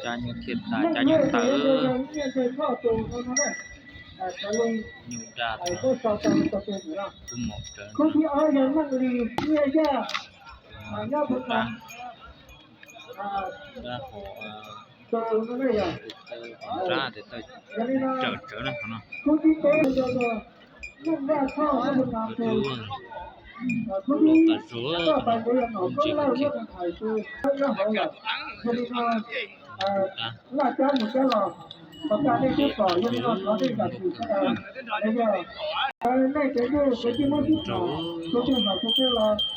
Cab nyuj thiaj tas, cab nyuj tawm. Nyuj daj tag, kub mom rawv. Dab, dab hov, nrab tes tawm tsawv na qhov no. Los tas zog, kub ntse kawg kiag. Dab, dab, dab,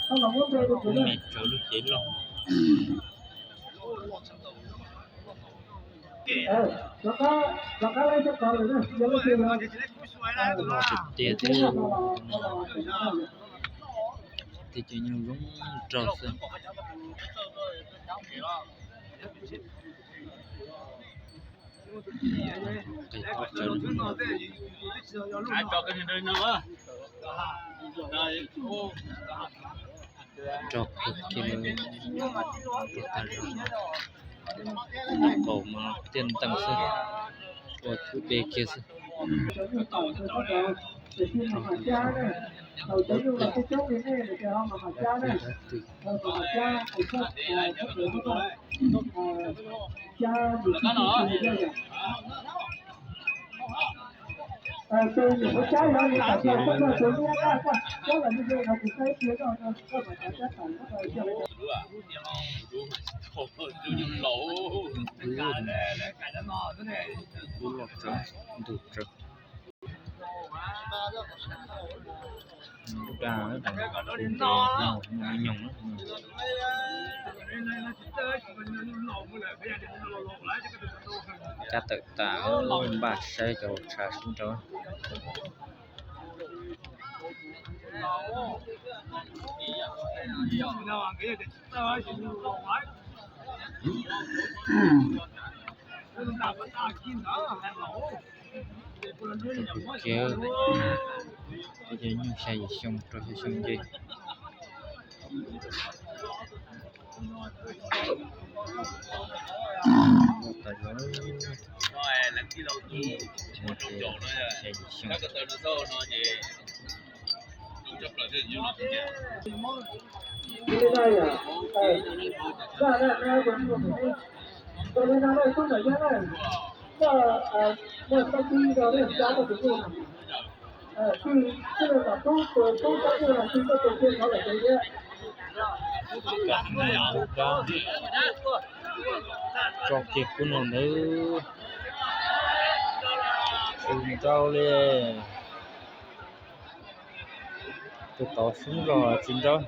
dab, dab. Kub me tsawv lub cev loj. Loj tiag tiag thiab. Tej cov nyuj zoo nraug xwb. Qis tshaj plaws. Nrog kawg kiag li, nrog tag zog. Nws qaum mas tiaj ntees xwb, ua tub de kiag xwb. Nrog tag zog, tub twg dab twg. Kub loj tsawv, ntug tsawv. Daj, daj, nyoog, nyoog. Cab tawm tas, npaj saib cov tshav sib nrau. Rau kawg kiag, peb cov nyuj xya yim xyoo rau xya xyoo nce. Loj tas zog, xya yim xyoo. Kam dub dab, tso kiag kub no ntawd, tsis nrau li. Tus tod xub los tsis nrau.